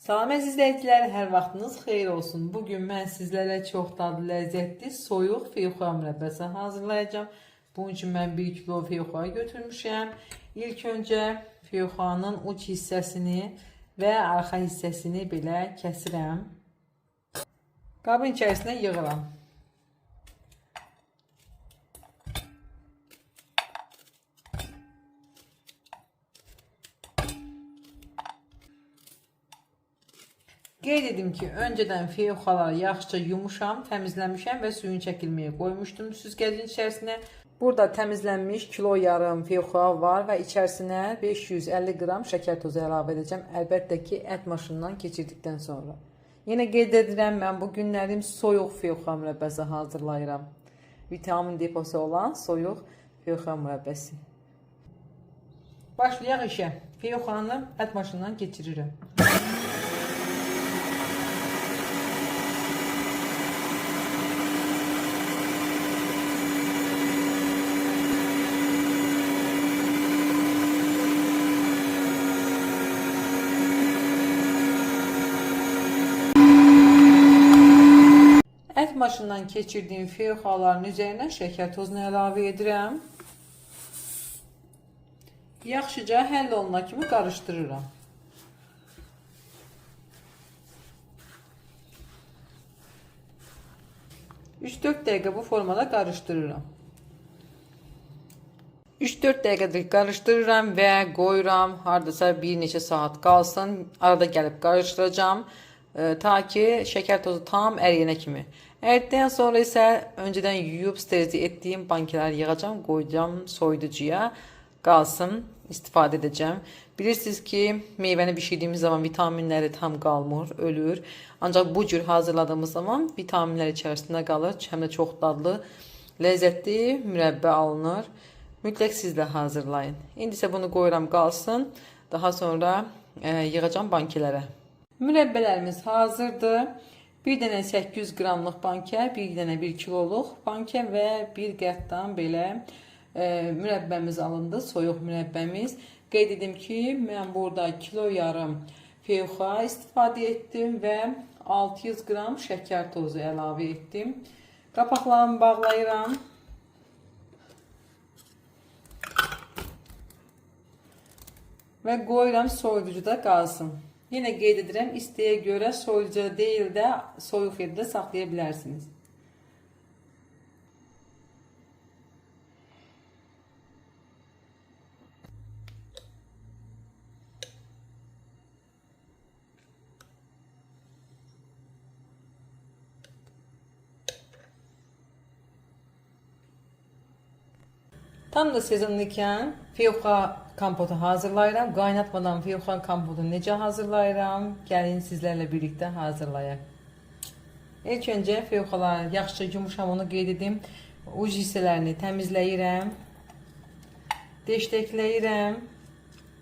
Salam əziz izləyicilər, hər vaxtınız xeyir olsun. Bugün mən sizlərə çox dadlı, ləzzətli soyuq feyxoa mürəbbəsi hazırlayacağam. Bunun üçün mən 1 kilo feyxoa götürmüşəm. İlk öncə feyxoanın uc hissəsini və arxa hissəsini belə kəsirəm. Qabın içərisinə yığıram. Qeyd edim ki, öncədən feyxoaları yaxşıca yumuşam, təmizləmişəm və suyun çəkilməyə qoymuşdum süzgəcin içərisinə. Burada təmizlənmiş kilo yarım feyxoa var və içərisinə 550 qram şəkər tozu əlavə edəcəm. Əlbəttə ki, ət maşından keçirdikdən sonra. Yenə qeyd edirəm, mən bu günlərim soyuq feyxoa mürəbbəsi hazırlayıram. Vitamin deposu olan soyuq feyxoa mürəbbəsi. Başlayaq işə. Feyxoanı ət maşından keçirirəm. Ət maşından keçirdiyim feyxoaların üzərinə şəkər tozunu əlavə edirəm. Yaxşıca həll oluna kimi qarışdırıram. 3-4 dəqiqə bu formada qarışdırıram. 3-4 dəqiqədir qarışdırıram və qoyuram. Hardasa bir neçə saat qalsın. Arada gəlib qarışdıracağam. Ta ki şəkər tozu tam əriyənə kimi. Əridikdən sonra isə öncədən yuyub sterilize etdiyim bankeləri yığacağam, qoyacağam soyuducuya, qalsın, istifadə edəcəm. Bilirsiniz ki, meyvəni bişirdiyimiz zaman vitaminləri tam qalmır, ölür. Ancaq bu cür hazırladığımız zaman vitaminlər içərisində qalır, həm də çox dadlı, ləzzətli mürəbbə alınır. Mütləq siz də hazırlayın. İndi isə bunu qoyuram qalsın. Daha sonra yığacağam bankelərə. Mürəbbələrimiz hazırdır. Bir dənə 800 qramlıq bankə, bir dənə 1 kiloluq bankə və bir qətdan belə mürəbbəmiz alındı, soyuq mürəbbəmiz. Qeyd edim ki, mən burada kilo yarım feyxoa istifadə etdim və 600 qram şəkər tozu əlavə etdim. Qapaqlarını bağlayıram. Və qoyuram soyuducuda qalsın. Yenə qeyd edirəm, isteğe görə soyuducuda deyil də soyuq yerdə saxlaya bilərsiniz. Tam da sezonlu ikən feyxoa kompotu hazırlayıram. Qaynatmadan feyxoa kompotu necə hazırlayıram? Gəlin sizlərlə birlikdə hazırlayaq. İlk öncə feyxoaları yaxşıca yumuşam, onu qeyd edim. Uc hissələrini təmizləyirəm. Deştekləyirəm.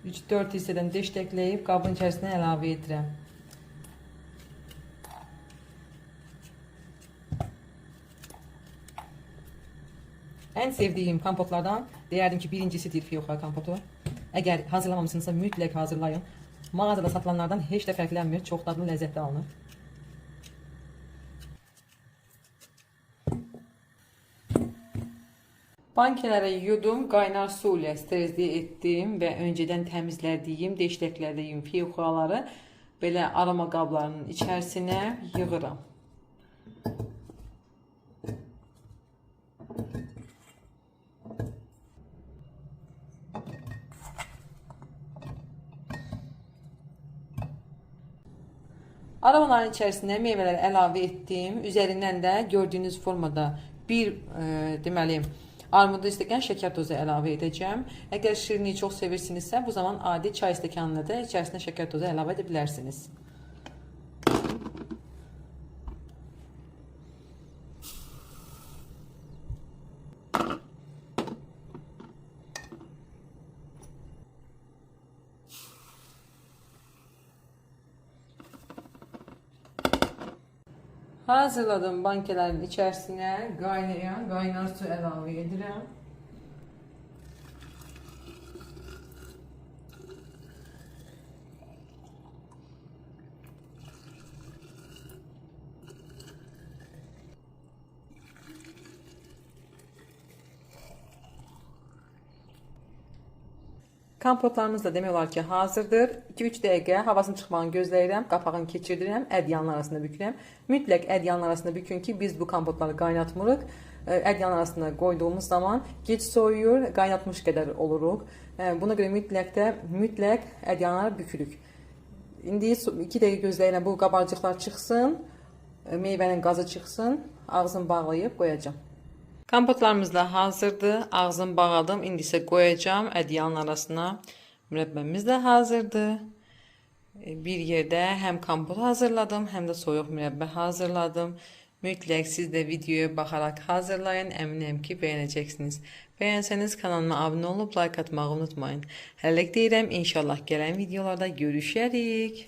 3-4 hissədən deştekləyib qabın içərisinə əlavə edirəm. En sevdiğim kompotlardan deyərdim ki, birincisidir feyxoa kompotu. Əgər hazırlamamışsınızsa mütləq hazırlayın. Mağazada satılanlardan heç də fərqlənmir. Çox dadlı, ləzzətli alınır. Bankelərə yudum, qaynar su ilə sterilize etdim və öncədən təmizlədiyim, deşteklədiyim feyxoaları belə aroma qablarının içərisinə yığıram. Aromaların içərisinə meyvələri əlavə etdim. Üzərindən də gördüyünüz formada bir deməli armudu istəkən şəkər tozu əlavə edəcəm. Əgər şirinliyi çox sevirsinizsə, bu zaman adi çay stəkanına da içərisinə şəkər tozu əlavə edə bilərsiniz. Hazırladığım bankelerin içərisinə qaynayan qaynar su əlavə edirəm. Kompotlarımız da demək olar ki, hazırdır. 2-3 dəqiqə havasının çıxmağını gözləyirəm, qapağını keçirdirəm, ədyanın arasında bükürəm. Mütləq ədyanın arasında bükün ki, biz bu kompotları qaynatmırıq. Ədyanın arasına qoyduğumuz zaman gec soyuyur, qaynatmış qədər oluruq. Buna görə mütləq ədyanlar bükürük. İndi 2 dəqiqə gözləyirəm bu qabarcıqlar çıxsın, meyvənin qazı çıxsın, ağzını bağlayıb qoyacağam. Kompotlarımız da hazırdır. Ağzını bağladım. İndi isə qoyacağam ədyanın arasına. Mürəbbəmiz də hazırdır. Bir yerdə həm kompot hazırladım, həm də soyuq mürəbbə hazırladım. Mütləq siz də videoya baxaraq hazırlayın. Əminəm ki, bəyənəcəksiniz. Bəyənsəniz kanalıma abunə olub like atmağı unutmayın. Hələlik deyirəm, inşallah gələn videolarda görüşərik.